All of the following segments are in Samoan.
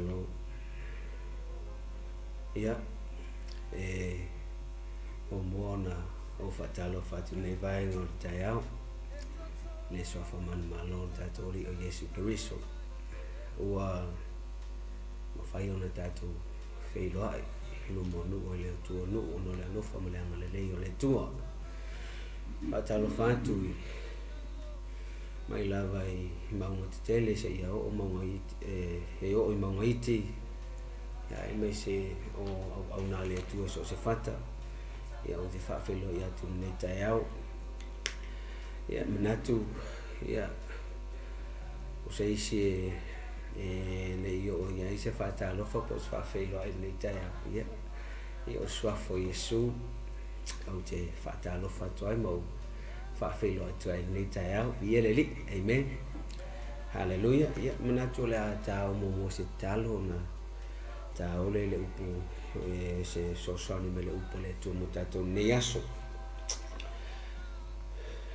the Lord. Ia, e muamua ona ou faatalofa atu i lenei vaega o le taeao i le suafa manumalo o le tatou Alii o Iesu Keriso. Ua mafai ona tatou feiloai i luma o nuu e le o tua o nuu ona o le alofa ma le agalelei o le Atua. Faatalofa atu i mai lava i mauga tetele seia oo mauga iti, e oo i mauga iti, aemaise o auauna a le Atua i so o se fata. Ia ou te faafeiloai atu i lenei taeao. Ia manatu, ia, o se isi e le i oo i ai se faatalofa po o se faafeiloai i lenei taeao, ia, ia o le suafa o Iesu ou te faatalofa atu ai ma ou faafeiloai atu ai i lenei taeao. Viia le Alii. Amen. Haleluia. Ia, manatu o le a ta o muamua se tatalo ona ta o lea i le upu e se fesoasoani mai le upu a le Atua mo tatou lenei aso.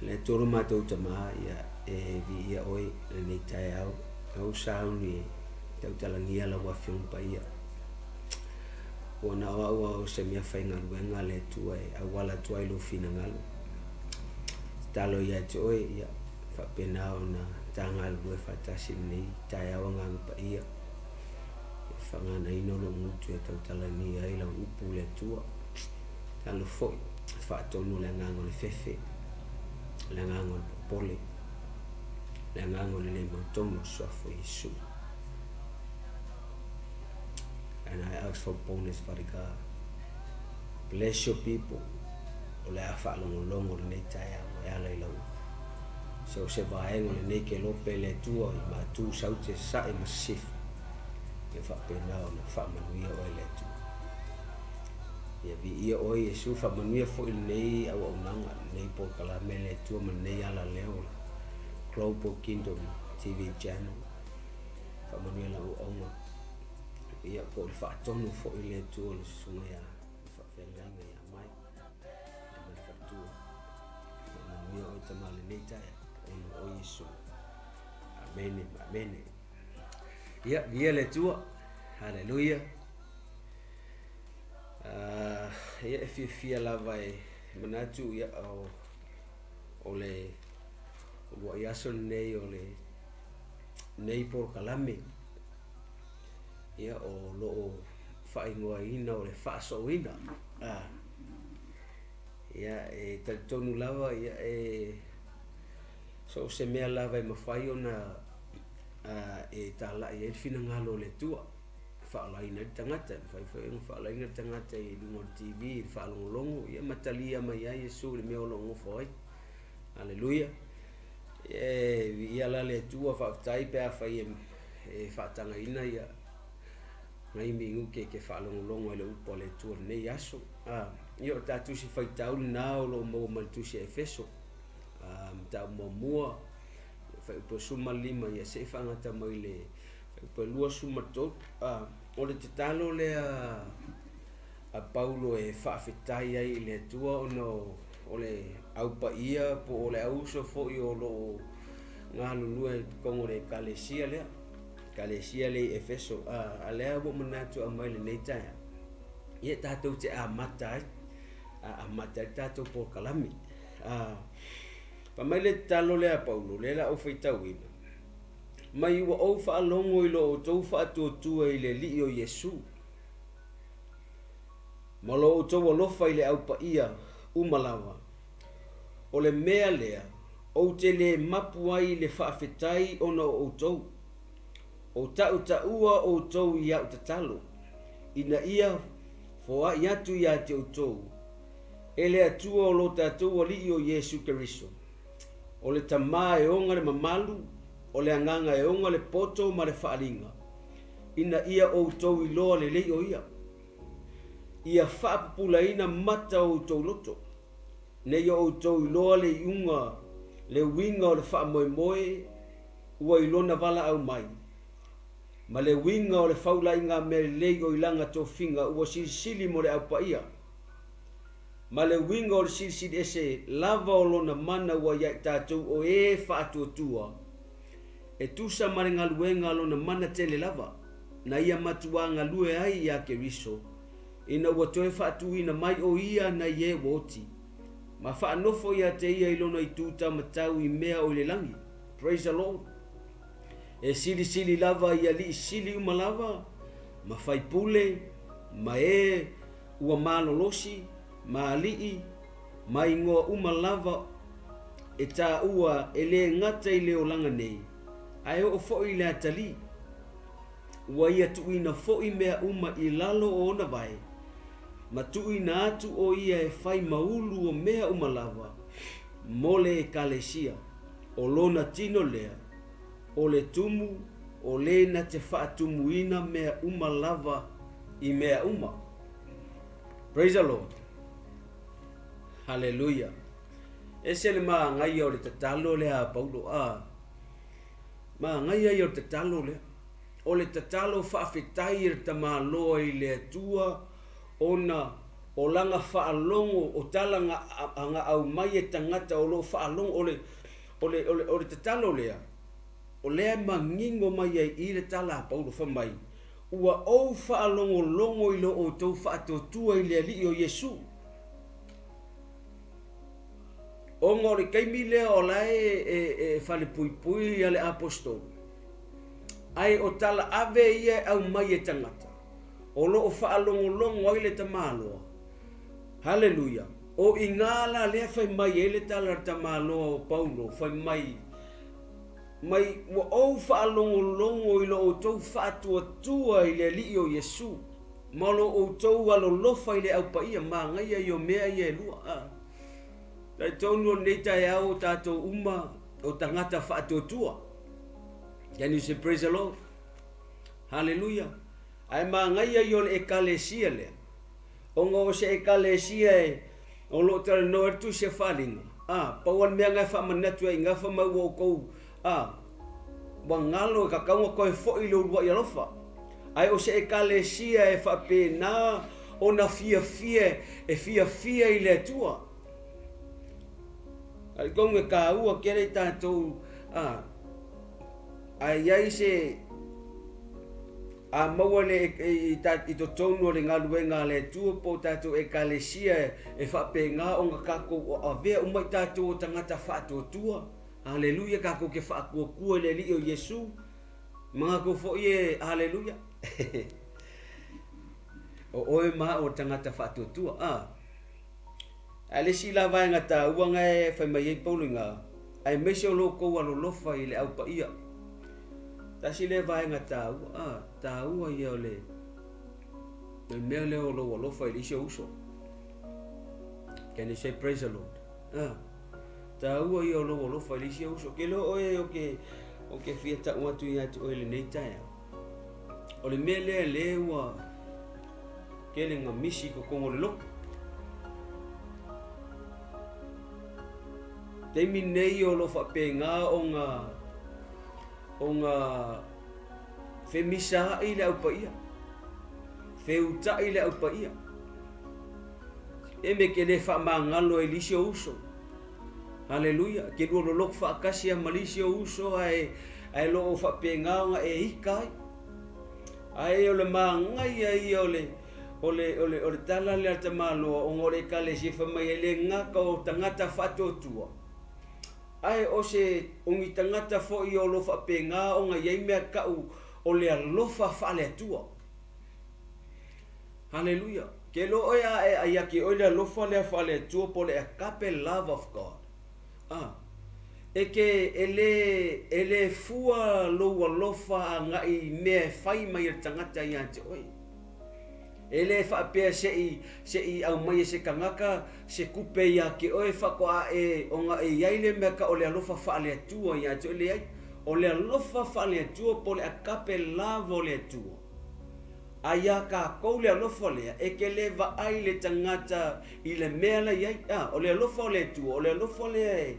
Le Atua lo matou Tama, ia, e viia oe i lenei taeao. Au sauni e tautalagia lau Afioga Paia. Ua na o au lava o se mea faigaluega le Atua e auala atu ai lou finagalo. Tatalo ia te oe, ia faapena ona ta galulue faatasi i lenei taeao Agaga Paia. E faaganaina lou gutu e tautalagia ai lau upu le Atua. Tatalo foi, faatonu o le agaga o le fefe, le agaga o le popole, le agaga o le le mautonu o le suafa o Iesu. And I ask for boldness, Father God. Bless your people. O le a faalogologo lenei taeao e ala i lau upu. So o se vaega o lenei kelope le Atua i matu saute sae ma sisifo. Ia faapena ona faamanuia oe le Atua. Ia viia oe Iesu, faamanuia foi lenei auaunaga, lenei polokalame le Atua ma lenei alaleo o le Global Kingdom TV Channel. Faamanuia lau auauna. Ia po o le faatonu foi le Atua o le susuga ia le faafeagaiga ia Mai ia ma le faletua. Faamanuia oe tama lenei taeao ona o Iesu. Amene ma amene. Ia, viia le Atua. Haleluia. Ia e fiafia lava e manatu ia o, o le uluai aso lenei o le nei polokalame ia o lo o faaigoaina o le faasooina. Ia e talitonu lava ia e so o se mea lava e mafai ona e talai ai le finagalo o le Atua e faaolaina ai le tagata, e mafai foi ona faaolaina le tagata i luga o le TV i le faalogologo ia ma talia mai ai Iesu i le mea o lo o nofo ai. Aleluia. E viia la le Atua, faafetai pe afai e faatagaina ia nai minute e te faalogologo ai le upu a le Atua i lenei aso. Ia o le ta tusi faitau lena o lo o maua mai le tusi a Efeso, mataupu muamua, fuaiupu e 15 ia seia faagata mai le fuaiupu e 23. O le tatalo lea a Paulo e faafetai ai i le Atua ona o le Au Paia po o le auuso foi o lo o galulue i totonu o le Ekalesia lea, Ekalesia lea i Efeso. A lea ua ou manatu e aumai i lenei taeao, ia tatou te amata ai, amata ai le tatou polokalame. Fai mai le tatalo lea a Paulo, lea o le a ou faitauina, Mai ua ou faalogo i lo outou faatuatua i le Alii o Iesu, ma lo outou alofa i le Au Paia uma lava. O le mea lea ou te le mapu ai i le faafetai ona o outou, o tautaua outou i au tatalo, ina ia foai atu ia te outou e le Atua o lo tatou Alii o Iesu Keriso, o le Tama e ona le mamalu, o le Agaga e ona le poto ma le faaaliga, ina ia outou iloa lelei o Ia. Ia faapupulaina mata o outou loto, ina ia outou iloa le iuga, le uiga o le faamoemoe ua i lona valaau mai, ma le uiga o le faulaiga mea lelei o i lana tofiga ua silisili mo le Au Paia, ma le uiga o le silisili ese lava o lona mana ua ia i tatou o e faatuatua, e tusa ma le galuega a lona mana tele lava. na ia matuā galue ai iā Keriso, ina ua toe faatuina mai ʻo ia nai e ua oti, ma faanofo iā te ia i lona itu taumatau i mea o i le lagi. Praise the Lord. E silisili lava i aliʻi sili uma lava, ma faipule, ma e ua malolosi, ma aliʻi, ma igoa uma lava e taua e lē gata i le olaga nei, ae oo foi i le atalii. Ua ia tuuina foi mea uma i lalo o ona vae, ma tuuina atu ʻo ia e fai ma ulu o mea uma lava mo le ʻEkalesia, ʻo lona tino lea, ʻo le tumu, ʻo lē na te faatumuina mea uma lava i mea uma. Praise the Lord. Haleluia. Ese le māgaia o le tatalo lea a Paulo, a māgaia ia o le tatalo lea. O le tatalo faafetai e le tamaloa i le Atua ona o lana faalogo o tala na aumai e tagata o lo o faalogo o le o le o le o le tatalo lea o lea e manino mai ai i le tala a Paulo fai mai ua ou faalogologo i lo outou faatuatua i le Alii o Iesu. Ona o le taimi lea o la e, e, e falepuipui ia le aposetolo, ae o tala ave ia e aumai e tagata, o lo o faalogologo ai le tamaloa. Haleluia! O i gā la lea fai mai ai le tala a le tamaloa o Paulo, fai mai, mai ua ou faalogologo i lo outou faatuatua i le Alii o Iesu, ma lo outou alolofa i le Au Paia, manaia ia o mea ia e lua. A. Talitonu o lenei taeao o tatou uma o tagata faatuatua. Can you say praise the Lord? Hallelujah. Ae manaia ia o le ekalesia lea. Ona o se ekalesia e o lo o talanoa ai le Tusi a Faaaliga, a, pau lava le mea na e faamanatu ai i ina fai mai ua outou, a, ua galo e tatau ona toe foi i le uluai alofa. Ae o se ekalesia e faapena ona fiafia e fiafia i le Atua. Talitonu e taua tele i tatou, a, a i ai se a maua le i totonu o le galuega a le Atua po o tatou ekalesia e faapena ona tatou avea uma i tatou o tagata faatuatua. Haleluia, tatou te faatuatua i le Alii o Iesu. Manatu foi e haleluia. O oe ma au o le tagata faatuatua. A. Ae le isi la vaega taua na e fai mai ai Paulo i ina, aemaise o lo outou alolofa i le Au Paia. Tasi lea vaega taua, a, taua ia o le, le mea lea o lou alofa i le isi ou uso. Can you say praise the Lord? A, taua ia o lou alofa i le isi ou uso. Ke loa oe o ke, o ke fia tau atu ia te oe i lenei taeao. O le mea lea le ua tele na misi i totonu o le lotu. Taimi nei o lo faapena ona ona femisaai le Au Paia, feuta'i le Au Paia. E me ke le faamagalo ai le isi ou uso. Haleluia! Ke lua loloto faatasi a ma le isi ou uso ae ae lo o faapena ona e ika ai. Ae o le manaia ia o le o le o le o le tala lea a le tamaloa ona o le ekalesia fai mai e le gata o tagata faatuatua ae o se o ni tagata foi o lo faapena ona i ai mea tau o le alofa faale-Atua. Haleluia! Ke loa oe a e ai ia te oe le alofa lea faale-Atua po o le agape love of God. A. E ke, e lē, e lē fua lou alofa agai i mea e fai mai e le tagata ia te oe. E lē faapea se i, se i aumai e se tagata se tupe ia te oe faatoa e, ona e i ai le mea ka o le alofa faale-Atua ia te oe. Leai. O le alofa faale-Atua po o le agape love o le Atua. A iā kākou le alofa lea, e ke lē vaai le tagata i le mea la i ai. A, o le alofa o le Atua, o le alofa lea e,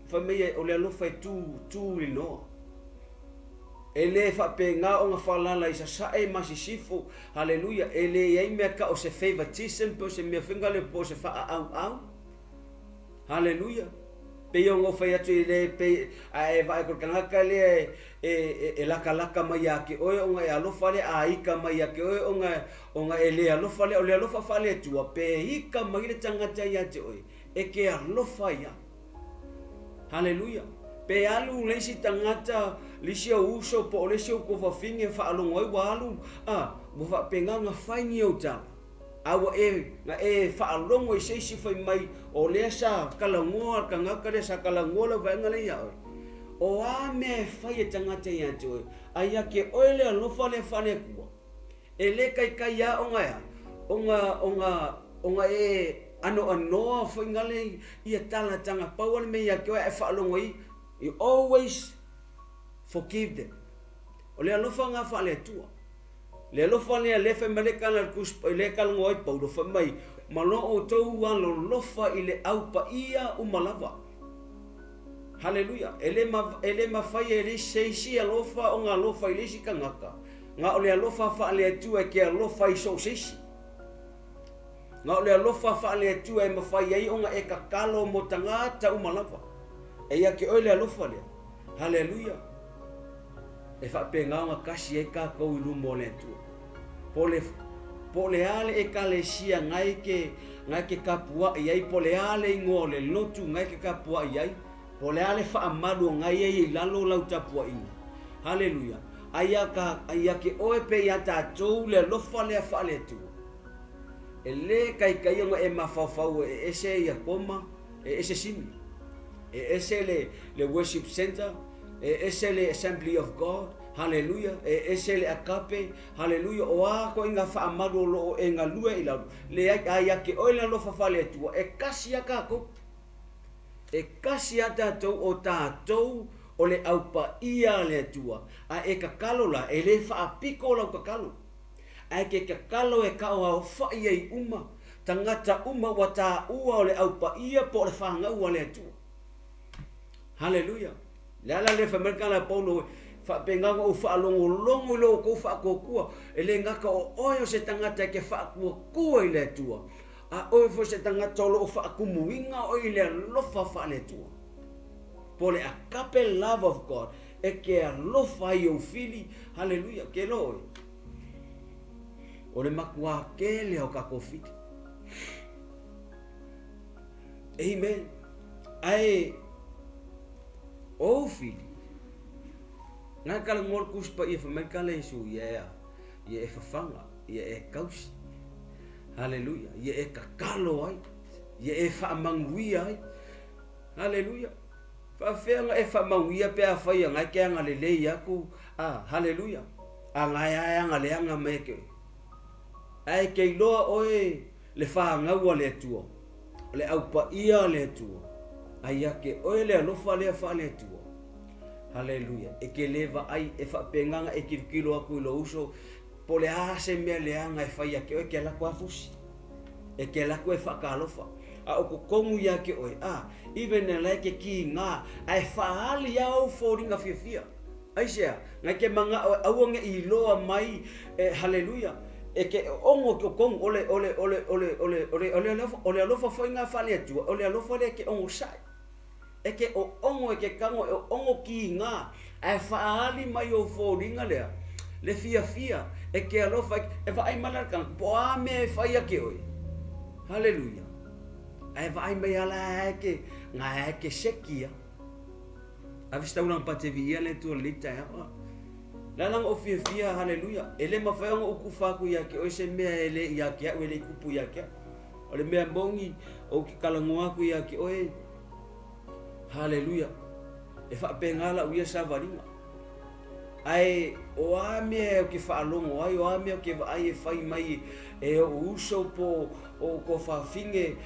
fai mai ai, o le alofa e tū, tū linoa. E lē faapena ona faalala i sasae ma sisifo, haleluia, e lē i ai mea ka o se favoritism po o se mea foi lea po o se faaauau. Haleluia. Pei ona ou fai atu e le pei a e vaai atu i le tagata lea e e e latalata mai ia te oe ona e alofa lea a ita mai ia te oe ona ona e le alofa lea. O le alofa faale-Atua pe ita mai le tagata ia te oe e te alofa ai lava. Haleluia! Pe alu le isi tagata, le isi ou uso po o le isi ou tuafafine e faalogo ai ua alu, a, ua faapena ona fai ni ou tala. A ua e, na e faalogo i se isi fai mai, o lea sa talanoa le tagata lea, sa talanoa lau vaega lea ia oe. O a mea e fai e tagata ia te oe, a ia te oe le alofa lea faale-Atua, E le kaikai a ona e a? Ona, ona, ona e anoanoa foi gale ia tala tanga pau a le mea ia te oe a e faalogo ai, you always forgive them. O le alofa nga faale-Atua. Le alofa lea lea fai mai le tala le Tusi lea talanoa ai Paulo fai mai, ma lo outou alolofa i le au paia uma lava. Haleluia. E le, ma, e le mafai e le se isi alofa ona alofa i le isi tagata. Na o le alofa faale-Atua e ke alofa i so o se isi. Na o le alofa faale-Atua e mafai ai ona e tatalo mo tagata uma lava. E ia te oe le alofa lea. Haleluia! E faapena ona tasi ai tatou i luma o le Atua. Po o le, po o le a le ekalesia na e ke, na e ke tapuai ai, po o le a le igoa o le lotu na e ke tapuai ai, Po o le a le faamalu o ngai ai i lalo o lau tapuaiga. Haleluia! A ia ka, a ia ke oe pe iā tatou le alofa lea faale-Atua. E lē kaikai ona e mafaufau e ese ia koma, e ese simi, e ese le, le worship center, e ese le Assembly of God, haleluia, e ese le Agape, haleluia, o a koiga faamalu o lo o e galue i lalo, leai, a ia ke oe le alofa faale-Atua, e kasi a tatou. E kasi a tatou o tatou o le au paia a le Atua, a e tatalo la, e le faapiko lau tatalo. Ae ke tatalo e kaoaofaʻi ai uma tagata uma ua taua o le au paia po o le fanau a le Atua. Haleluia! Le ala lea fai mai le tala a Paulo, faapena ona ou faalogologo i lo outou faatuatua, e le gata o oe o se tagata e te faatuatua i le Atua, A oe foi se tagata o lo o faatumuina oe i le alofa faale-Atua, po o le agape love of God, e ke alofa ai i ou fili, haleluia, ke loa oe. O le matua kele o tatou fili. Amen. Ae, ou fili, ngai kala ngol kuspa ia whamai kala Isu, ia ea, ia e whawhanga, ia e kausi. Haleluia. Ia e tatalo ai. Ia e faamanuia ai. Haleluia. Faafefea ona e faamanuia pe afai a e ke agalelei aku. A, haleluia. A gae a e agaleaga mai e ke oe. Ae ke iloa oe le fanau a le Atua, le au paia a le Atua, a ia ke oe le alofa lea faale-Atua. Haleluia. E ke le vaai, e faapena ona e tilotilo atu i lou uso, Po o le a se mea leaga e fai ia te oe, ke alu atu lava fusi. E ke alu atu e faatalofa. A o totonu ia te oe, a, even e la e ke kīnā, a e faaali lava ou foliga fiafia. Aisea? Ngai ke manao e aua ne i iloa mai, e, haleluia, e ke ogo i totonu, o le, o le, o le, o le, o le, o le, o le alofa, o le alofa foi na faale-Atua, o le alofa lea e ke ogosaʻi. E ke oogo e ke kago e oogo kīnā, ae faaali mai ou foliga lea, le fiafia, e ke alofa, e vaai mai la le tagata, po o a mea e fai ia te oe. Haleluia. Ae vaai mai ala ae ke, nga ae ke seki ia. Ave se taulaga pate viia le Atua i lenei taeao. Le ala na ou fiafia, haleluia, e le mafai ona ou kufa atu ia te oe se mea e le ia te au, e le i kupu ia te au. O le mea moni, ou te talanoa atu ia te oe, Haleluia! E faapena lau ia savaliga. Ae o a mea ou te faalogo ai, o a mea ou te vaai e fai mai e ou uso po o ou tuafafine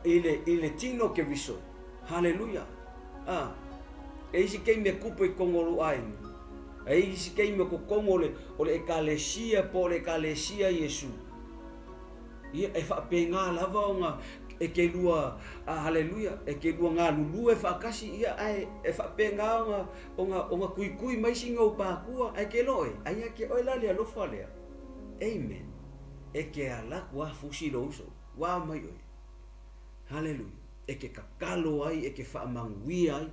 i le, i le tino o Keriso. Haleluia! A, e isi taimi e kupu i totonu o lou aiga. E isi taimi o totonu o le, o le ekalesia po o le ekalesia Iesu. Ia, e faapena lava ona e ke lua, a, haleluia, e ke lua galulue faatasi, ia, ae e faapena ona, ona, ona tuitui mai sina ou pākua, ae ke loe, ae ia te oe la le alofa lea. Amen. E ke ala atu a fusi lou uso, ua ao mai oe. Haleluia. E ke kakalo ai, e ke faamanuia ai.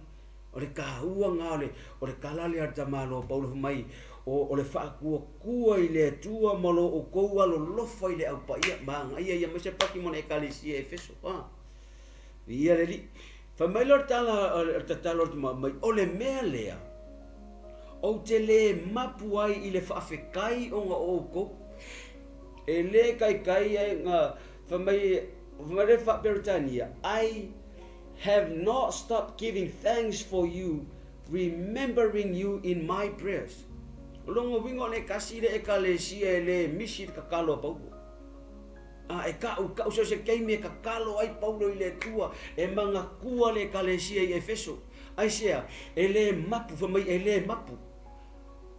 O le taua lena o le, o le tala lea a le tamaloa Paulo fai mai, o, o le faakuakua i le Atua ma lo outou alolofa i le Au Paia. Manaia ia aemaise Paki ma le Ekalesia i Efeso. A, viia le Alii. Fai mai lea o le tala, o le tatalo a le tama mai, o le mea lea, ou te lē mapu ai i le faafetai ona o outou. E lē taitai ai na, fai mai, fai mai le Faa-Peretania, I have not stopped giving thanks for you, remembering you in my prayers. O lona uiga o le tasi le Ekalesia e lē misi le tatalo a Paulo. A e ka'u, ka'u so o se taimi e tatalo ai Paulo i le Atua e manatua le Ekalesia i Efeso. Aisea? E lē mapu, fai mai e lē mapu.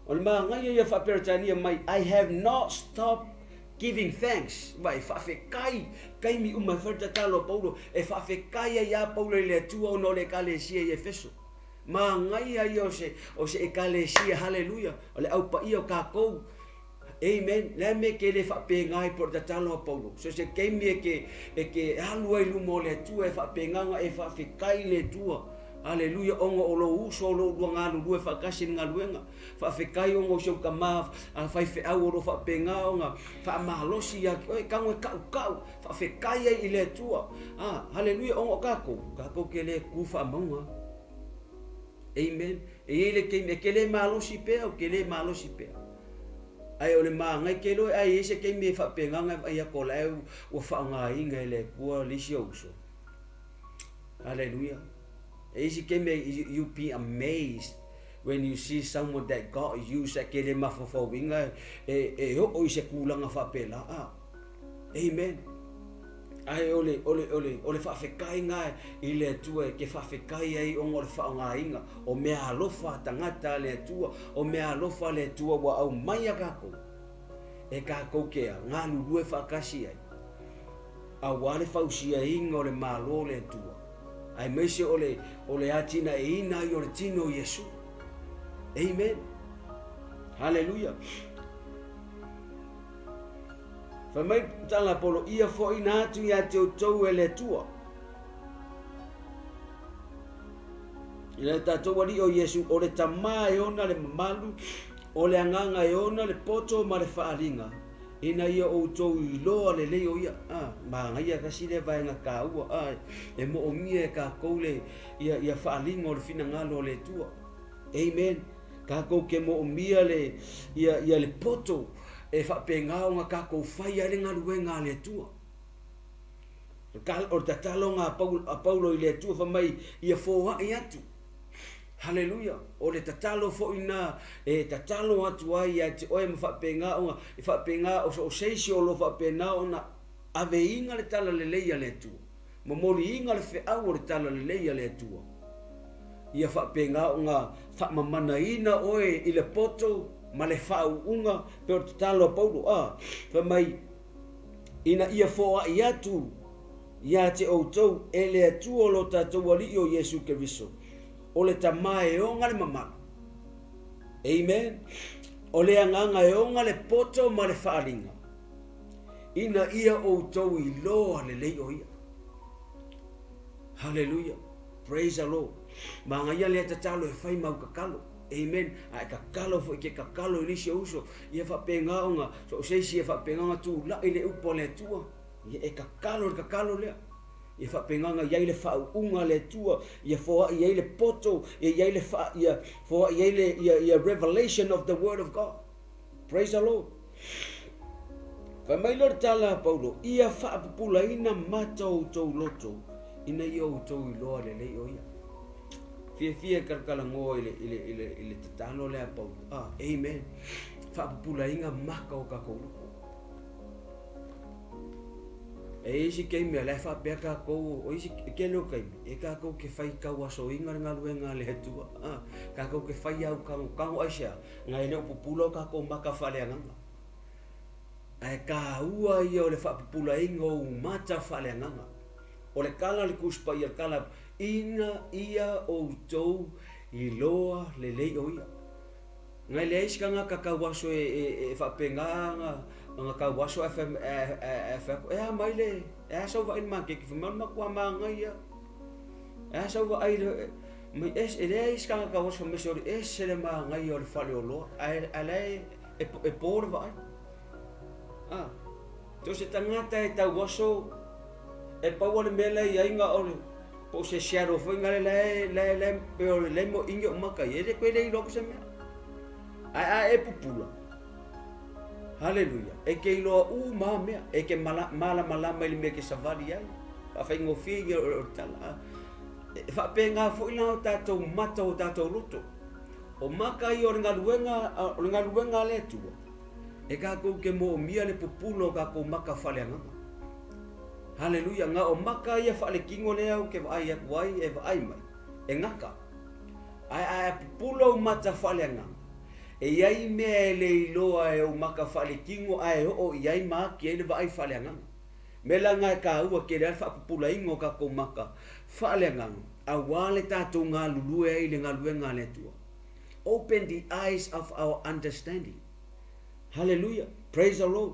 O le manaia ia Faa-Peretania mai, I have not stopped giving thanks, ma e faafetai taimi uma e fai le tatalo a Paulo, e faafetai ai lava Paulo i le Atua ona o le Ekalesia i Efeso. Manaia ia o se, o se Ekalesia, haleluia, o le au paia o tatou. Amen. Le a le mea e te le faapena ai pei o le tatalo a Paulo? So se taimi e te, e te alu ai i luma o le Atua e faapena ona e faafetai i le Atua. Aleluia, ona o lou uso o lo o lua galulue faatasi i le galuega. Faafetai ona o si ou tama faifeau o lo o faapena ona faamalosi ia te oe, tago e tautau, faafetai ai i le Atua. A, haleluia, ona o tatou, tatou te le tu faamauga. Amen. E i ai le taimi e te le malosi pea, ou te le malosi pea. Ae o le magai ke loe, ai e i ai se taimi e faapena ona e vaai atu o la e ua faaaogaina e le Atua le isi ou uso. Hallelujah. E isi taimi you be amazed when you see someone that God use e ke le mafaufauina e, e oo i se tulaga faapela. Ah. Amen. Ae o le, o le, o le, o le faafetai i le Atua e ke faafetai ai ona o le faaaogaina o mea alofa a tagata a le Atua, o mea alofa a le Atua ua aumai iā tatou, e tatou ke galulue faatasi ai, aua le fausiaina o le Malo o le Atua, aemaise o le, o le atinaeina ai o le tino o Iesu. Amen. Haleluia. Fai mai tala Paulo, ia foaina atu ia te outou e le Atua. I le tatou Alii o Iesu, o le Tama e ona le mamalu, o le Agaga e ona le poto ma le faaaliga, ina ia outou iloa lelei o ia. Ah, manaia tasi lea vaega taua, ah, e moomia e tatou le, ia, ia faaaliga o le finagalo o le Atua. Amen. Tatou ke moomia le, ia, ia le poto e faapena ona tatou fai ai le galuega a le Atua. O le tataloga a Paulo i le Atua fai mai, ia foai atu. Haleluia! O le tatalo foi na e tatalo atu ai ia te oe ma faapena ona, e faapena o so o se isi o lo o faapena ona aveina le talalelei a le Atua, momoliina le feau o le talalelei a le Atua, ia faapena ona faamamanaina oe i le poto ma le faauuga, pei o le tatalo a Paulo, a, fai mai, ina ia foai atu ia te outou e le Atua o lo tatou Alii o Iesu Keriso, o le Tama e ona le mamalu. Amen. O le Agaga e ona le poto ma le faaaliga, ina ia outou iloa lelei o ia. Hallelujah. Praise the Lord. Magaia lea tatalo e fai mau tatalo. Amen. A e tatalo foi ke tatalo i nisi o uso, ia faapena ona, so o se isi e faapena ona tulai le upu a le Atua, ia e tatalo le tatalo lea. Ia faapena ona i ai le faauuga a le Atua, ia foai ai le poto, ia i ai le faa, ia foai ai le, ia, ia revelation of the word of God. Praise the Lord. Fai mai lea o le tala a Paulo, ia faapupulaina mata o outou loto, ina ia outou iloa lelei o ia. Fiafia e kalakalanoa i le, i le, i le, i le tatalo lea a Paulo. Ah, amen. Faapupulaina maka o tatou loto. E isi taimi a la e faapea tatou, o isi tele o taimi, e tatou te fai tauasoina le galuega a le Atua. Ah, tatou te fai au tangotango aisea, na e le o pupula o tatou maka faaleagaga. Ae taua ia o le faapupulaina o ou mata faaleagaga. O le tala a le Tusi Paia, le tala, ina ia outou iloa lelei o ia. Ngai leai se tagata tauaso e faapena ona tauaso ae fai atu, e a mai le, e a sau vaai i le maketi, fai mai o le matua manaia. E a sau vaai i le mai ese, e leai se tagata o oso mai se ese le manaia o le faleoloa, ae ae la e e po le vaai. A, so o se tagata e tau aso e pau o le mea la e i ai na o le po o se shadow foi na le la e la e la e pei o le mo ingi o maka i e le koe le iloa atu se mea. Ae a e pupula, Haleluia! E te iloa uma mea, e te malamalama i le mea e te savali ai. Faafaigofie ia o le tala. E faapena foi la o tatou mata o tatou loto. O maka ia o le galuega, o le galuega a le Atua, e tatou te moomia le pupula o tatou maka faaleagaga. Haleluia! Na o maka ia faaletino lea ou te vaai atu ai e vaai mai, e gata. Ae a pupula ou mata faaleagaga, E i ai mea e le iloa e ou maka faaletino ae oo i ai ma ati ai le vaai faaleagaga. Mea la na e taua tele ai le faapupulaina o tatou maka faaleagaga aua le tatou galulue ai i le galuega a le Atua. Open the eyes of our understanding. Hallelujah. Praise the Lord.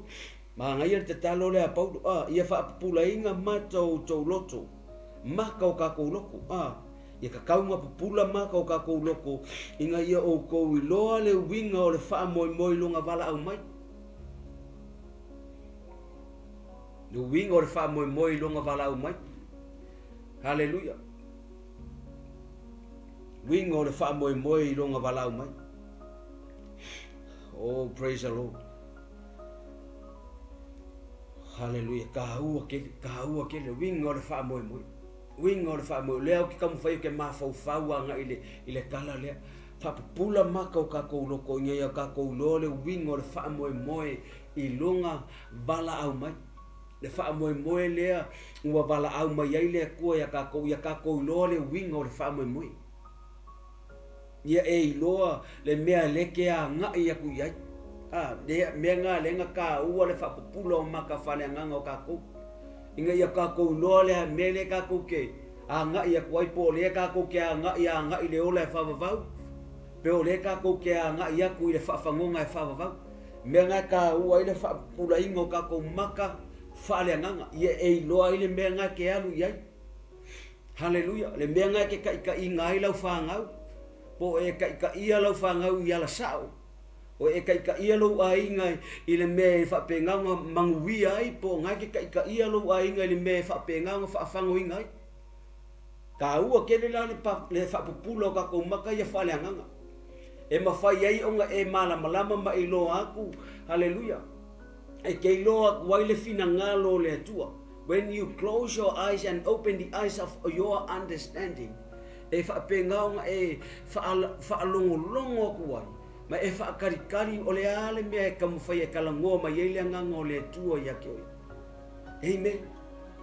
Manaia le tatalo lea a Paulo, a, ia faapupulaina mata o outou loto, maka o kakou loko, a, ia tatau ona pupula maka o kakou loko, ina ia outou iloa le uiga o le faamoemoe i lona valaau mai. Le uiga o le faamoemoe i lona valaau mai. Hallelujah. Uiga o le faamoemoe i lona valaau mai. Oh, praise the Lord. Haleluia, taua tele, taua tele, uiga o le faamoemoe. Uiga o le faamoemoe. Lea ou te taumafai ou te mafaufau agai i le, i le tala lea. Faapupula maka o tatou loko ina ia tatou iloa le uiga o le faamoemoe i lona valaau mai. Le faamoemoe lea ua valaau mai ai le Atua ia tatou, ia tatou iloa le uiga o le faamoemoe. Ia e iloa le mea lea e te agai atu i ai. A, le mea lena lea na taua le faapupula o maka faaleagaga o tatou. Ina ia tatou iloa le mea lea tatou te agai atu ai, po o lea tatou te agai agai i le ola e faavavau, pe o lea tatou te agai atu i le faafagoga e faavavau. Mea lena e taua ai le faapupulaina o tatou maka faaleagaga, ia e iloa ai le mea lena e te alu i ai. Haleluia! Le mea lena e te taitaiina ai lau fanau, po o e taitaia lau fanau i ala sao, o e taitaia lou aiga i le mea e faapena ona manuia ai, po o na e te taitaia lou aiga i le mea e faapena ona faafagoina ai. Taua tele la le, le faapupula o tatou maka ia faaleagaga. E mafai ai ona e malamalama ma e iloa atu, haleluia, e te iloa atu ai le finagalo o le Atua. When you close your eyes and open the eyes of your understanding, e faapena ona e faalogologo atu ai ma e faakalikali o le a le mea e taumafai e talanoa mai ai le Agaga o le Atua ia te oe. Amen.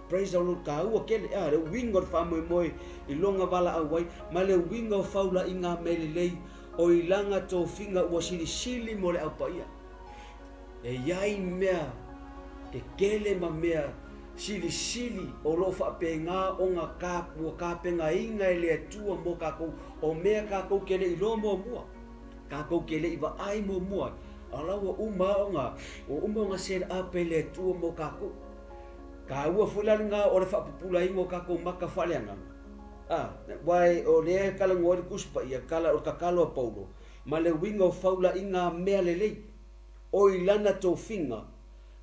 Praise the Lord. Taua tele, a, le uiga o le faamoemoe i lona valaau ai, ma le uiga o faulaiga mea lelei o i lana tofiga ua silisili mo le Au Paia. E i ai mea tetele ma mea silisili o lo o faapena ona ka, ua tapenaina e le Atua mo tatou, o mea tatou te le i iloa muamua, tatou te le i vaai muamua, a o la ua uma ona, ua uma ona set up e le Atua mo tatou. Taua foi la lena o le faapupulaina o tatou maka faaleagaga. A, aua o lea e talanoa ai le Tusi Paia, o le tatalo a Paulo, ma le uiga o faulaiga mea lelei, o i lana tofiga,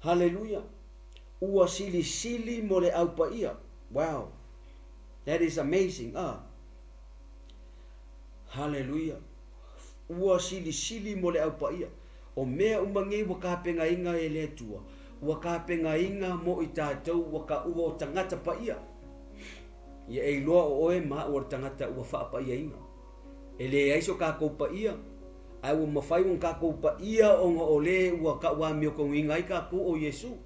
haleluia, ua silisili mo le Au Paia. Wow! That is amazing, ah. Haleluia! Ua silisili mo le Au Paia. O mea uma nei ua tapenaina e le Atua, ua tapenaina mo i tatou ua taua o tagata paia. Ia e iloa o oe ma au o le tagata ua faapaiaina. E leai so tatou paia, ae ua mafai ona tatou paia ona o le ua tauamiotogiina ai tatou o Iesu.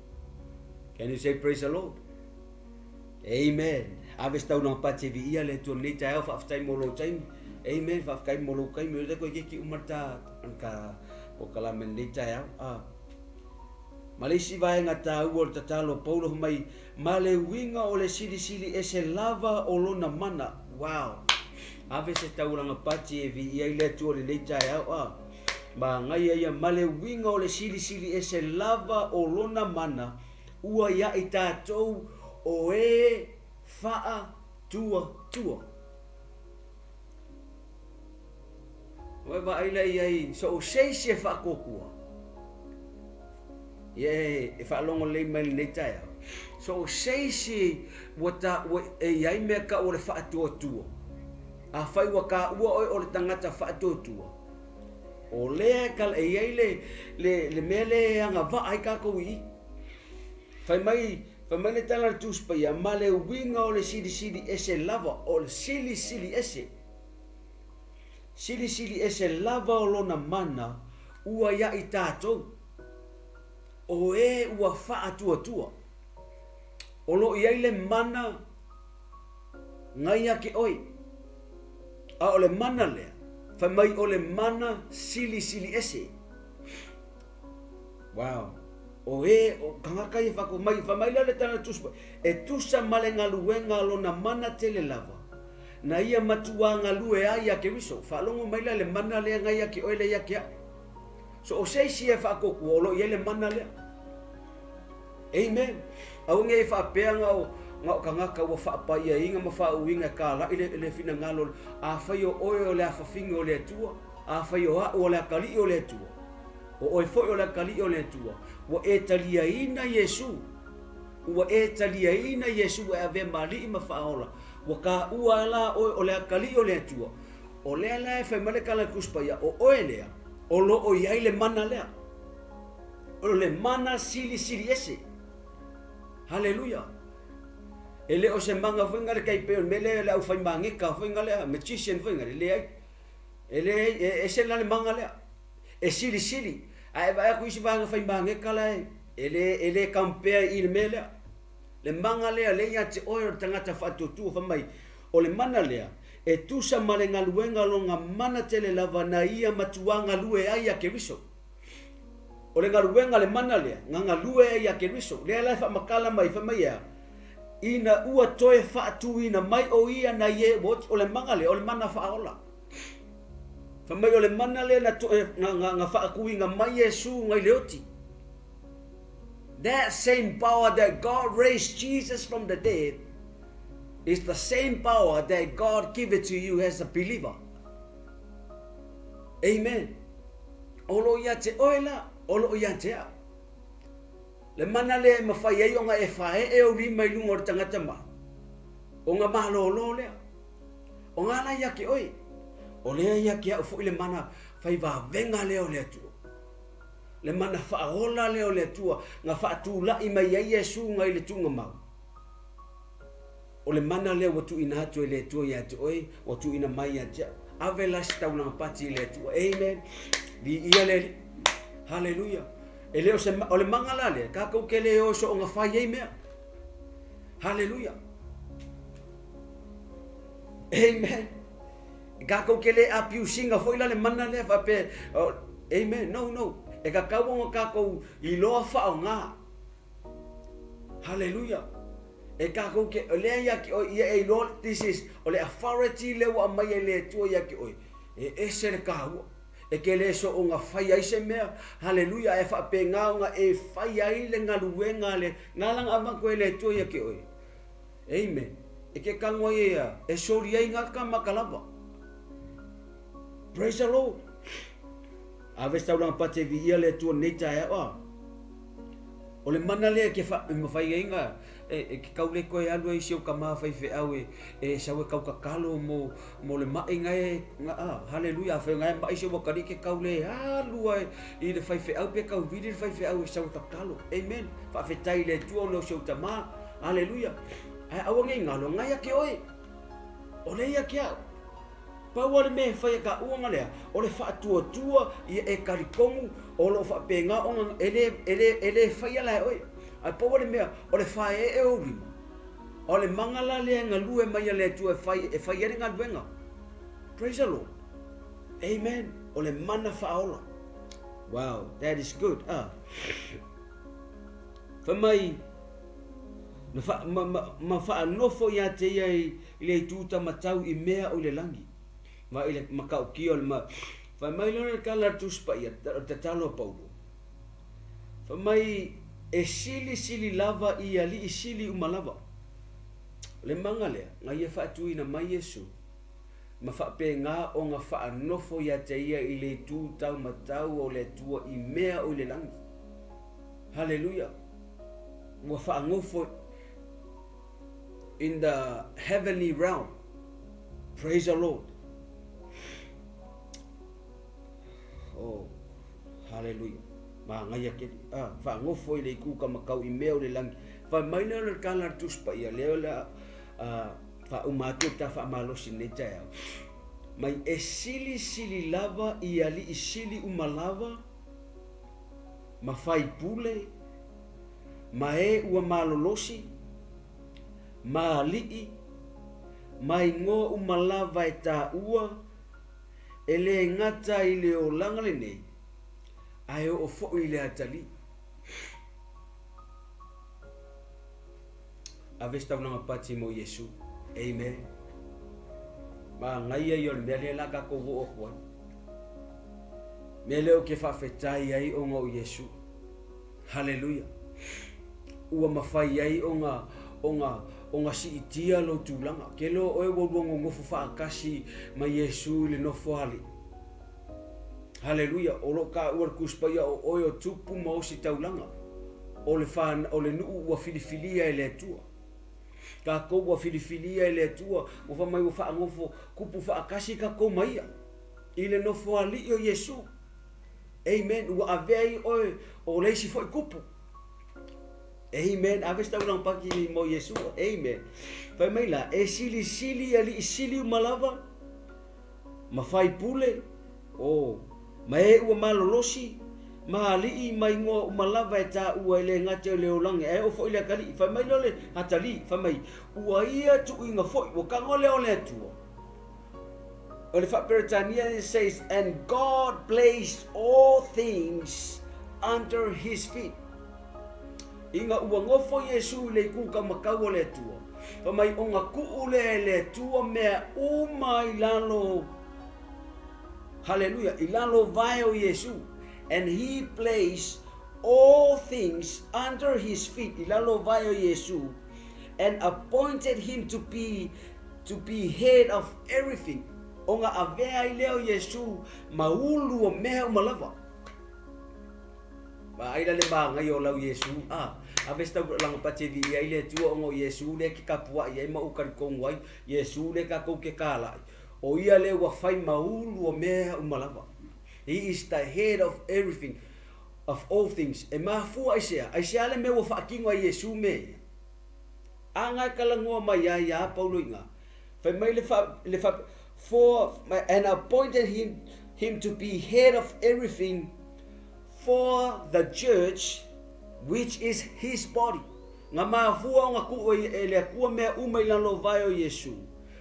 Can you say praise the Lord? Amen. Ave se taulaga pati e viia le Atua lenei taeao, faafetai mo lou taimi. Amen. Faafetai mo lou taimi. O lea koe keiki uma le ta, ta polokalame lenei taeao. Ah. Ma le isi vaega taua o le tatalo a Paulo fai mai, Ma le uiga o le silisili ese lava o lona mana. Wow! Ave se taulaga pati e viia ai le Atua i lenei taeao, a. Manaia ia, ma le uiga o le silisili ese lava o lona mana, ua ia i tatou o e faatuatua. Ua e vaai la i ai so o se isi e faatuatua. Ia e faalogo lelei mai i lenei taeao. So o se isi ua ta, ua e i ai mea tau o le faatuatua. Afai ua taua oe o le tagata faatuatua, o lea e kala, e i ai le, le, le mea lea e agavaa ai tatou i i. Fai mai, fai mai le tala a le Tusi Paia, ma le uiga o le silisili ese lava, o le silisili ese. Silisili ese lava o lona mana ua iā i tatou, o e ua faatuatua. O lo o i ai le mana ngai ia te oe, a o le mana lea, fai mai o le mana silisili ese. Wow. O e, o tagata ia whako mai, wha mai lea le tala tusi, e tusa ma le galuega a lona mana tele lava, na ia matuā galue ai iā Keriso. Faalogo mai la le mana lea ngai ia te oe lea ia te a'u. So o se isi e faatuatua o lo o i ai le mana lea. Amen. Aua ne i faapea na o, na o tagata ua faapaiaina ma faauuina e kala'i le, le finagalo. Afai o oe o le afafine o le Atua, afai o a'u o le atalii o le Atua, o oe foi o le atalii o le Atua, ua e taliaina Iesu, ua e taliaina Iesu e avea ma Alii ma Faaola, Ua taua la oe o le atalii o le Atua, o lea la e fai mai le tala a le Tusi Paia, o oe lea o lo o i ai le mana lea. O le mana silisili ese. Haleluia! E le o se mana foi na le tai pei o le mea lea le aufai mageka foi na lea, magician foi na le, leai. E leai, e ese la le mana lea. E silisili. A e vaai atu i isi vaega fai mageka la e, e le, e le compare i le mea lea. Le mana lea lea ia te oe o le tagata faatuatua fai mai, o le mana lea, e tusa ma le galuega lona mana tele lava na ia matuā galue ai iā Keriso. O le galuega le mana lea, na galue ai iā Keriso. Lea la e faamatala mai, fai mai e a? Ina ua toe faatuina mai o ia nai e ua oti, o le mana lea, o le mana faaola. Fai mai o le mana lea na toe, na, na, na faatuina mai Iesu ngai le oti. That same power that God raised Jesus from the dead is the same power that God give it to you as a believer. Amen. O lo ia te oe la, o lo ia te au. Le mana lea e mawhai ai ona e whae e o lima i lunga o le tangata ma. O ngā malōlō lea. O ngā la ia ke oe. O lea ia ke au fo i le mana whai vāwenga lea o le Atua. Le mana faaola lea o le Atua na faatula'i mai ai Iesu ngai le tuugamau. O le mana lea ua tuuina atu e le Atua ia te oe, ua tuuina mai ia te a'u. Ave la se taulaga pati i le Atua. Amen. Viia le Alii. Haleluia. E le o se, o le maga la lea, tatou te le o soonga fai ai mea. Haleluia. Amen. Tatou te le abuse ina foi la le mana lea faapea, oh, amen, no, no. E tatau ona tatou iloa faaaoga. Hallelujah. E tatou te, o lea ia te oe, ia e iloa, this is, o le authority lea ua aumai e le Atua ia te oe. E ese le taua. E te le soonga fai ai se mea, hallelujah, e faapena ona e fai ai le galuega le, na la na avatu e le Atua ia te oe. Amen. E ke kano ai ia, e soli ai ngā ka maka lava. Praise the Lord. Ave se taulaga pati e viia le Atua nei taeao a. O le mana lea ke wha, e mawhai ai ngā, e, e ke kau le koe alu ai si o ka mā whai wheau e, e sau e kau kakalo mo, mo le mai ngā e, ngā, a, haleluia, a whai ngā e mai si o wakari ke kau le alu ai i le whai wheau pe kau vili le whai wheau e sau e kakalo. Amen. Whaawhetai le Atua o no si o tamā. Aleluia! Ae aua nei ngalo, ngai ake oe. O le ia ke au. Pau a le mea e fai e ka uanga lea, o le faatuatua ia e kalikonu o loo faapena ona e le, e le, e le faia la e oe. Ae pau a le mea, o le faeee o ou lima. O le maga la lea e galue mai a le Atua e fai, e fai ai le galuega. Praise the Lord. Amen. O le mana faaola. Wow, that is good. Ah. Fai mai, Na wha, ma, ma, ma whaanofo ia te ia i, i le itu tamatau i mea o i le langi. Ma i le makaukia o le ma, fai mai lona le tala a le Tusi Paia, o le tatalo a Paulo. Fai mai, e silisili lava i alii sili uma lava. O le maga lea, na ia faatuina mai Iesu. ma faapena ona faanofo ia te ia i le itu taumatau o le Atua i mea o i le lagi. Haleluia! Ua faanofo in the heavenly realm. Praise the Lord. Oh, haleluia. Magaia kele. Ah, faanofo i le itu kamakau i mea o le lagi. Fai mai lea o le tala a le Tusi Paia, lea o le a faauma atu le ta faamalosi i lenei taeao. Mai e silisili lava i alii sili uma lava, ma faipule, ma e ua malolosi, ma alii, ma igoa uma lava e taua, e le gata i le olaga lenei, ae oo foi i le atalii. Ave se taulaga pati mo Iesu. Amen. Manaia ia o le mea lea la tatou oo atu ai. Mea lea ou te faafetai ai ona o Iesu. Haleluia. Ua mafai ai ona ona ona siitia lou tulaga. Ke loa oe ua lua nonofo faatasi ma Iesu i le nofoalii. Haleluia! O lo o taua le Tusi Paia o oe o tupu ma ositaulaga o le wha, o le nuu ua filifilia e le Atua. Tatou ua filifilia e le Atua, ua fai mai ua faanofo kupu faatasi tatou ma Ia i le nofoalii o Iesu. Amen. Ua avea ai oe o le isi foi kupu. Amen. Ave se taulaga paki mo Iesu. Amen. Fai mai la, e silisili alii sili uma lava, ma faipule, o, ma e ua malolosi, ma alii ma igoa uma lava e taua e le gata i le olaga ae oo foi i le atalii. Fai mai lea o le atalii, fai mai, Ua ia tuuina foi, ua tago lea o le Atua. O le faa-Peretania it says, And God placed all things under his feet. Ina ua nofo Iesu i le itu taumatau o le Atua, fai mai ona tuu lea e le Atua mea uma i lalo, haleluia, i lalo vae o Iesu. And he placed all things under his feet, i lalo vae o Iesu, and appointed him to be to be head of everything, ona avea ai lea o Iesu ma ulu o mea uma lava. Vaai la le magaia o lau Iesu, a, ave se taulaga pati e viia ai le Atua ona o Iesu lea e ke kapuaʻi ai ma ou talitonu ai, Iesu lea tatou ke kālaʻi, ʻo ia lea ua fai ma ulu o mea uma lava. He is the head of everything, of all things. E mafua aisea? Aisea le mea ua faatino ai Iesu mea ia? A nga e talanoa mai ai iā Paulo i ina, fai mai le fa, le fa, for, and appointed him, him to be head of everything for the church which is his body. Nga mafua ona tuu e, e le Atua mea uma i lalo o vae o Iesu,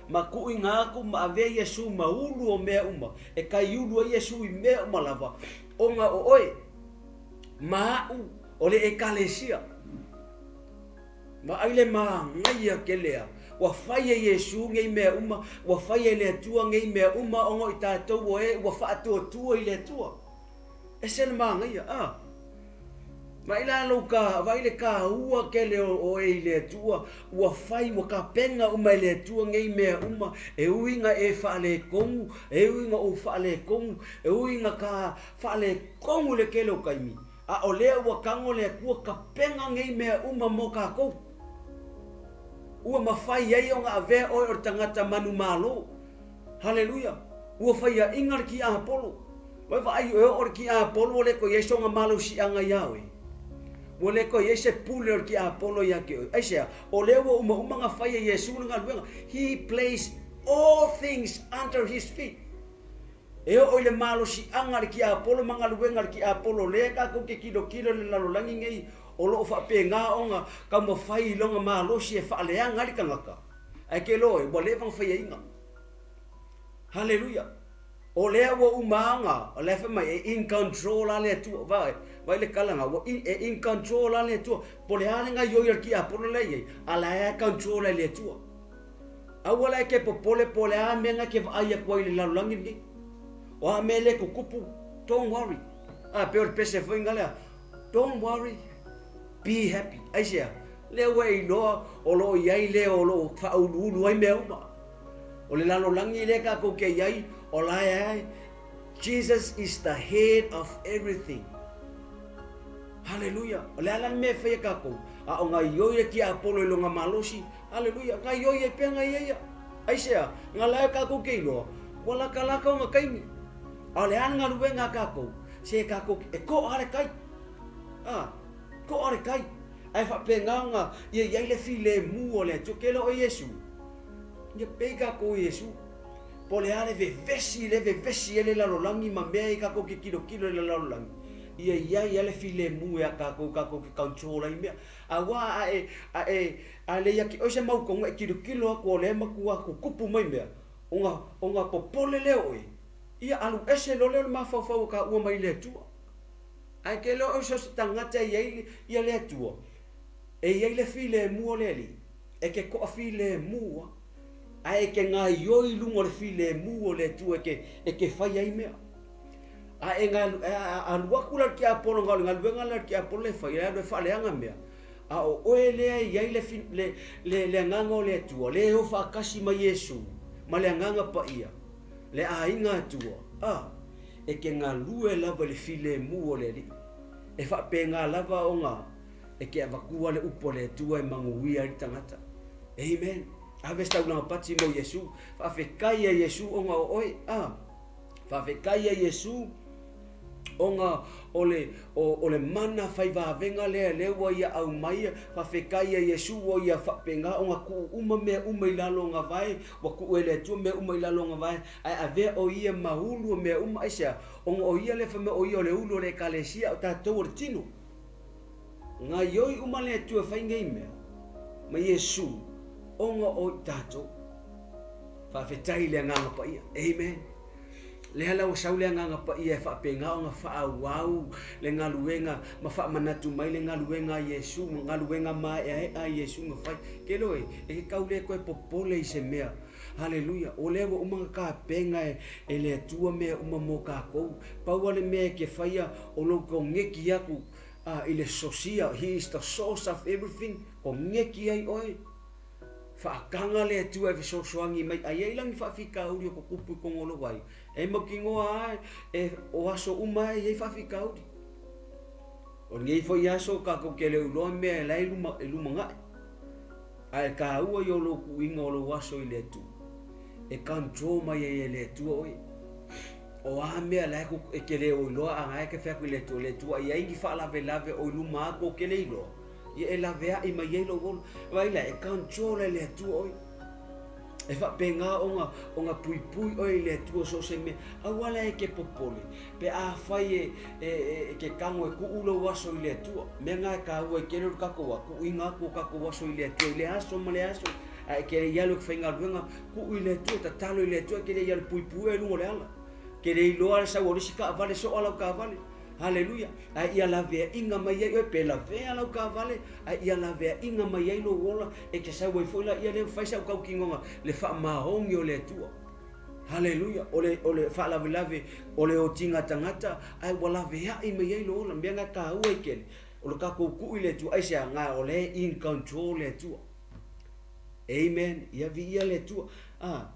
ma tuuina atu ma avea Iesu ma ulu o mea uma, e kaiulu ai Iesu i mea uma lava, ona o oe, ma aʻu, o le Ekalesia. Vaai le magaia kelea, ua fai e Iesu nei mea uma, ua fai e le Atua nei mea uma ona o i tatou o e ua faatuatua i le Atua. Ese le magaia, a. Vaai la lou ka, vaai le kāua kele o oe i le Atua, ua fai, ua kapena uma e le Atua nei mea uma, e ui ina e faaletonu, e ui ina ou faaletonu, e ui ina ka faaletonu i le tele o taimi, A o lea ua tago le Atua kapena nei mea uma mo tatou. Ua mafai ai ona avea oe o le tagata manumalo. Haleluia! Ua faiaʻiga le kiapolo. Ua e vaai e oo le kiapolo ua le toe i ai sona malosiaga iā oe. Ua le toe i ai se pule o le kiapolo ia te oe. Aisea? O lea ua umauma ona fai e Iesu le galuega. He placed all things under his feet. E oo i le malosiaga a le tiapolo ma galuega a le tiapolo lea tatou te tilotilo i le lalolagi nei o lo o faapena ona taumafai i lona malosi e faaleaga ai le tagata, ae ke loa ua leva ona faiaina. Haleluia! O lea ua uma ona, o la e fai mai e in control lava le Atua. Vaai, vaai le tala lena, ua in, e in control lava le Atua. Po o le a le gaoioi a le tiapolo la e i ai, a la e control e le Atua. Aua la e te popole po o le a mea na e te vaai atu ai i le lalolagi lenei. O a mea le tutupu, don't worry. A, pei o le pese foi na lea, don't worry, be happy. Aisea? Lea ua e iloa o lo o i ai le o lo o faauluulu ai mea uma. O le lalolagi lea tatou te i ai, o la e ai, Jesus is the head of everything. Haleluia! O le a la le mea e fai e tatou? A o gaioi le tiapolo i lona malosi. Haleluia! Gaioi ai pea ngai ia. Aisea? Nga la e tatou te iloa, ua latalata ona taimi. A o le a le galuega a tatou? Se tatou e to'a le tai. A, to'a le tai. Ae faapena ona ia i ai le filemu o le Atua. Ke loa o Iesu. Ia pei tatou i Iesu. Po o le a le vevesi le vevesi ai le lalolagi ma mea ia tatou te tilotilo i le lalolagi, ia i ai lava le filemu ia tatou, tatou te control ai mea. Aua a e, a e, a le ia te oe se mautoga e tilotilo atu o lea e matua tutupu mai mea, ona, ona popole lea o oe, ia alu ese loa lea o le mafaufau o taua mai le Atua. Ae te iloa oe so o se tagata e i ai ia le Atua, e i ai le filemu o le Alii, e te toafilemu lava. Ae e te gaioi i luga o le filemu o le Atua e te, e te fai ai mea. A e alu atu la le tiapolo, na o le galuega lea a le tiapolo e fai, e alu e faaleaga mea, a o oe lea e i ai le, le, le, le agaga o le Atua, lea e o faatasi ma Iesu, ma le Agaga Paia, le aiga Atua, a, e te galue lava i le filemu o le Alii. E faapena lava ona e te avatua le upu a le Atua e manuia ai le tagata. Amen. Ave se taulaga pati mo Iesu. Faafetai ia Iesu ona o oe. Ah. Faafetai ia Iesu ona o le, o, o le mana fai vavega lea lea ua ia aumaia. Faafetai ia Iesu ua ia faapena ona tuu uma mea uma i lalo o ona vae, ua tuu e le Atua mea uma i lalo o ona vae, ae avea o ia ma ulu o mea uma. Aisea? Ona o ia lea fai mai o ia o le ulu o le Ekalesia, o tatou o le tino. Gaioi uma le Atua e fai nei mea, ma Iesu, ona o i tatou. Faafetai i le Agaga Paia. Amen. Lea la ua sau le Agaga Paia e faapena ona faaauau le galuega ma faamanatu mai le galuega a Iesu, ma galuega maeaea a Iesu na fai. Ke loe, e ke kau le toe popole i se mea. Haleluia. O lea ua uma ona tapena e, e le Atua mea uma mo tatou. Pau lava le mea e te faia o lou koneki atu a, i le sosia, He is the source of everything, koneki ai oe. Faataga le Atua e fesoasoani mai, a i ai lagi faafitauli o tutupu i totonu o lou aiga, e mautinoa lava e, o aso uma e i ai faafitauli. O lenei foi aso tatou te le o iloa mea e la e luma, e lumanai. Ae taua i o lou tuuina o lou aso i le Atua. E control mai ai e le Atua oe. O a mea la e te le o iloa a na e te fai atu i le Atua, le Atua i ai ni faalavelave o i luma atu ou te le iloa, ia e laveai mai ai lou ola. Vaai la, e control e le Atua oe. E faapena ona, ona puipui oe i le Atua so o se mea. Aua la e te popole, pe afai e, e, e, e ke tago e tuu lou aso i le Atua. Mea na e taua i tele o le tatou a, tuuina atu o tatou aso i le Atua i le aso ma le aso. Ae e te le i alu e te faigaluega, tuu i le Atua, tatalo i le Atua, e te le i alu puipui oe i luga o le ala. Te le iloa le sau o le isi taavale, soa lau taavale. Haleluia! Ae ia laveaiga mai ai oe, pe lavea lau taavale, ae ia laveaiga mai ai lou ola, e te sau ai foi laia lea ua fai sau tautinoga, le faamaoni o le Atua. Haleluia! O le, o le faalavelave o le otiga tagata, ae ua laveai mai ai lou ola. Mea na e taua i tele, o le tatou tuu i le Atua, aisea? Na o lea e in control le Atua. Amen. Ia viia le Atua. Ah,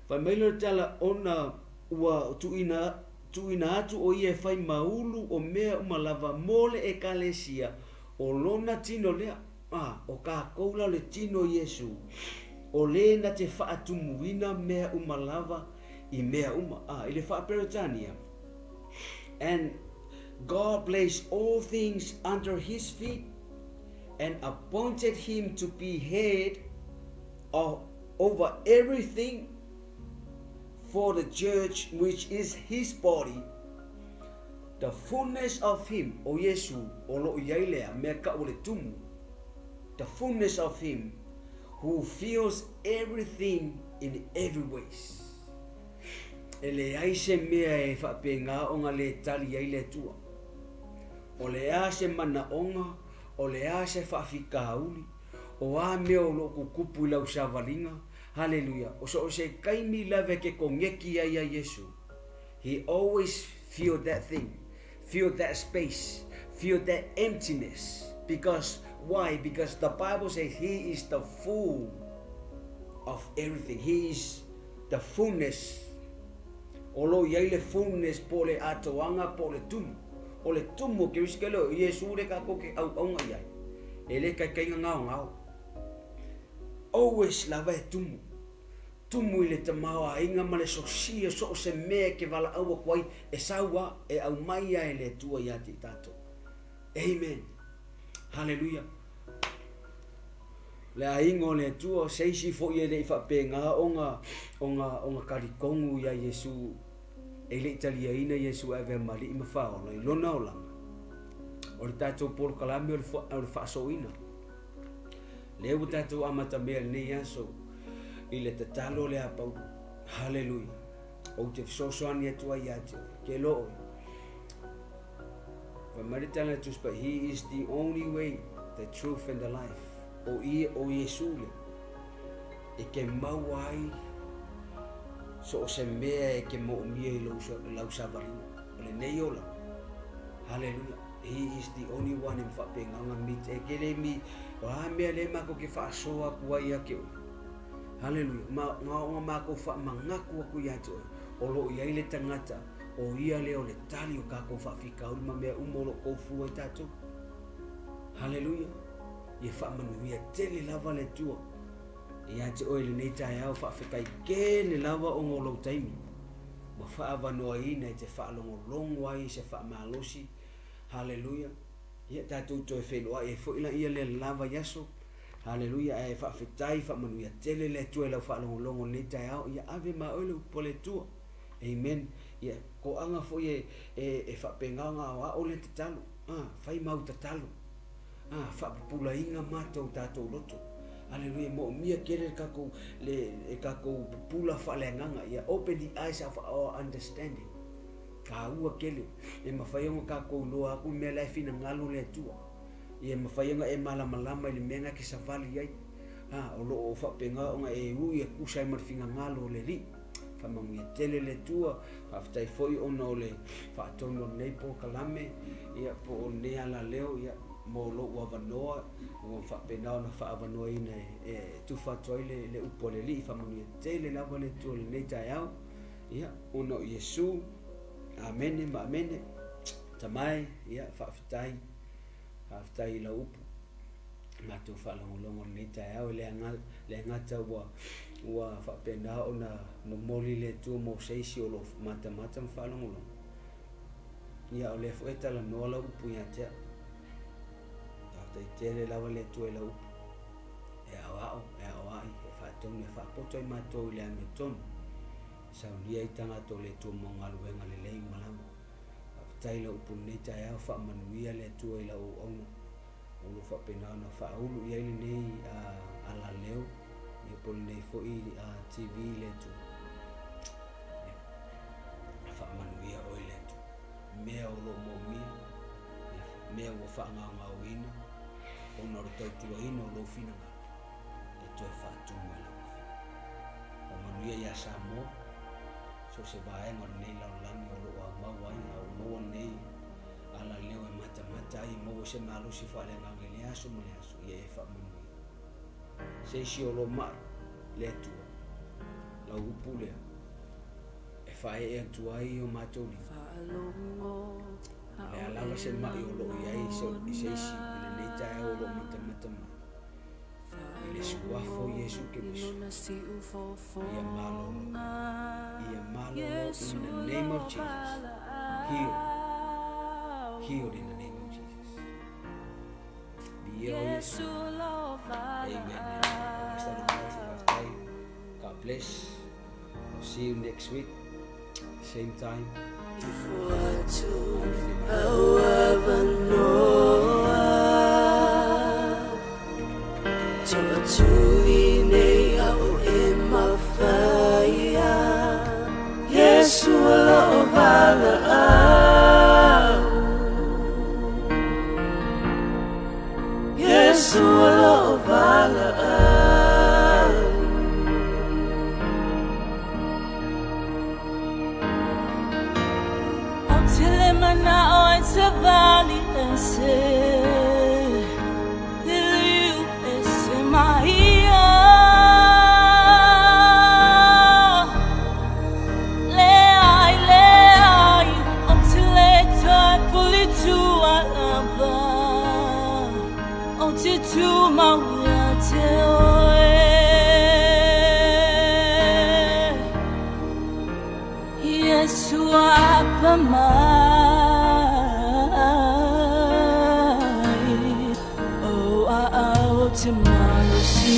fai mai lea o le tala, ona ua tuuina, tuuina atu o ia e fai ma ulu o mea uma lava mo le Ekalesia, o lona tino lea. Ah, o tatou la o le tino o Iesu, o le na te faatumuina mea uma lava i mea uma. Ah, i le Faa-Peretania, And God placed all things under his feet, and appointed him to be head of, over everything for the church which is his body, the fullness of him, o Iesu, o lo o i ai lea mea kau o le tumu, the fullness of him who fills everything in every ways. E leai se mea e faapena ona le tali ai le Atua. O le a se manaoga, o le a se faafitauli, o a mea o lo o tutupu i lau savaliga, haleluia, o so o se taimi lava e te koneki ai ia Iesu, He always fill that thing, fill that space, fill that emptiness. Because, why? Because the Bible says He is the full of everything. He is The fullness. O lo o i ai le fullness po o le atoaga po o le tumu. O le tumu o Kerisikele o Iesu lea tatou te auauga i ai. E le taitaiga gaogao. Always lava e tumu. Tumu i le tamaoaiga ma le sosia so o se mea e te valaau atu ai e sau a, e aumai a e le Atua ia te i tatou. Amen. Haleluia. Le aiga o le Atua, se isi foi e le i faapena ona, ona, ona talitonu iā Iesu, e le i taliaina Iesu e avea ma Alii ma Faaola i lona olaga. O le tatou polokalame o le, o le faasoaina. Lea ua tatou amatamea i lenei aso i le tatalo lea a Paulo. Haleluia. Ou te fesoasoani atu ai ia te oe. Ke lo oe. Fai mai le tala a but he is the only way, the truth and the life. O ia, o Iesu le. E ke maua ai so o se mea e ke moomia i lou, lau savalina. O lenei ola. Hallelujah. He is the only one e mawhaapenga mi e ke le mi o a mea le mako ke whaasoa aku ai ia ke oe. Hallelujah. Ma ngā onga mākou whaamangako aku ia te oe. O lo i ai le tangata o ia lea o le tali o kākou faafitauli ma mea uma o lo o koufua ai tatou. Haleluia! Ia faamanuia tele lava le Atua ia te oe i lenei taeao faafetai tele lava ona o lou taimi ua faaavanoaina e te faalogologo ai i se faamalosi. Haleluia! Ia tatou toe feiloai ai foi laia lea le la vaiaso. Haleluia! Ae faafetai, faamanuia tele le Atua i lau faalogologo i lenei taeao. Ia ave ma oe le upu a le Atua. Amen. Ia, toaga foi e, e, e faapena ona aoao lea tatalo. Ah, fai mau tatalo. Ah, faapupulaina matou tatou loto. Aleluia, moomia tele le tatou, le, le tatou pupula faaleagaga. Ia, open the eyes of our understanding. Taua tele, e mafai ona tatou iloa atu le mea la e finagalo le Atua. Ia mafai ona e malamalama i le mea na e te savali ai. Ah, o lo o faapena ona e ui e tusa ai ma le finagalo o le Alii. Faamanuia tele le Atua, faafetai foi ona o le faatonu o lenei polokalame, ia po o lenei alaleo, ia mo lou avanoa ua faapena ona faaavanoaina e, e tufa atu ai le, le upu a le Alii. Faamanuia tele lava le Atua i lenei taeao, ia ona o Iesu. Amene ma amene. Tamae, ia faafetai, faafetai i lau upu. Matou faalogologo i lenei taeao, e le gata ua, ua faapena ona momoli le Atua mo se isi o lo o matamata ma faalogologo, ia o lea foi e talanoa lau upu ia te au. Faafetai tele lava le Atua i lau upu e aoao, e aoai, e faatonu, e faapoto ai matou i le amiotonu, e saunia ai tagata o le Atua mo galuega lelei uma lava. Faafetai i lau upu i lenei taeao, faamanuia le Atua i lau auauna. O lo o faapena ona faaulu i ai lenei alaleo ia po o lenei foi TV i le Atua. Ia, faamanuia oe le Atua. Mea o lo o moomia, ia, mea ua faagaogaoina ona o le tautuaina o lou finagalo, e toe faatumu e lau Afioga. Faamanuia ia Samoa, so o se vaega o lenei lalolagi o lo o aumau ai, a ua maua lenei alaleo e matamata ai e maua se malosi faaleagaga i le aso ma le aso, ia e faamanuia. Se isi o lo mai le Atua, lau upu lea, e faaee atu ai o matou lima. O le a lava se mai o lo o i ai i se isi i lenei taeao o lo o matamata mai, i le suafa o Iesu Keriso, ia malolo, ia malolo in the name of Jesus. Heal, healed in the name of Jesus. Viia o Iesu. Amen. God bless. I'll see you next week. Same time. Ou te tumau ia te oe. Iesu apa mai, O aao ou te malosi.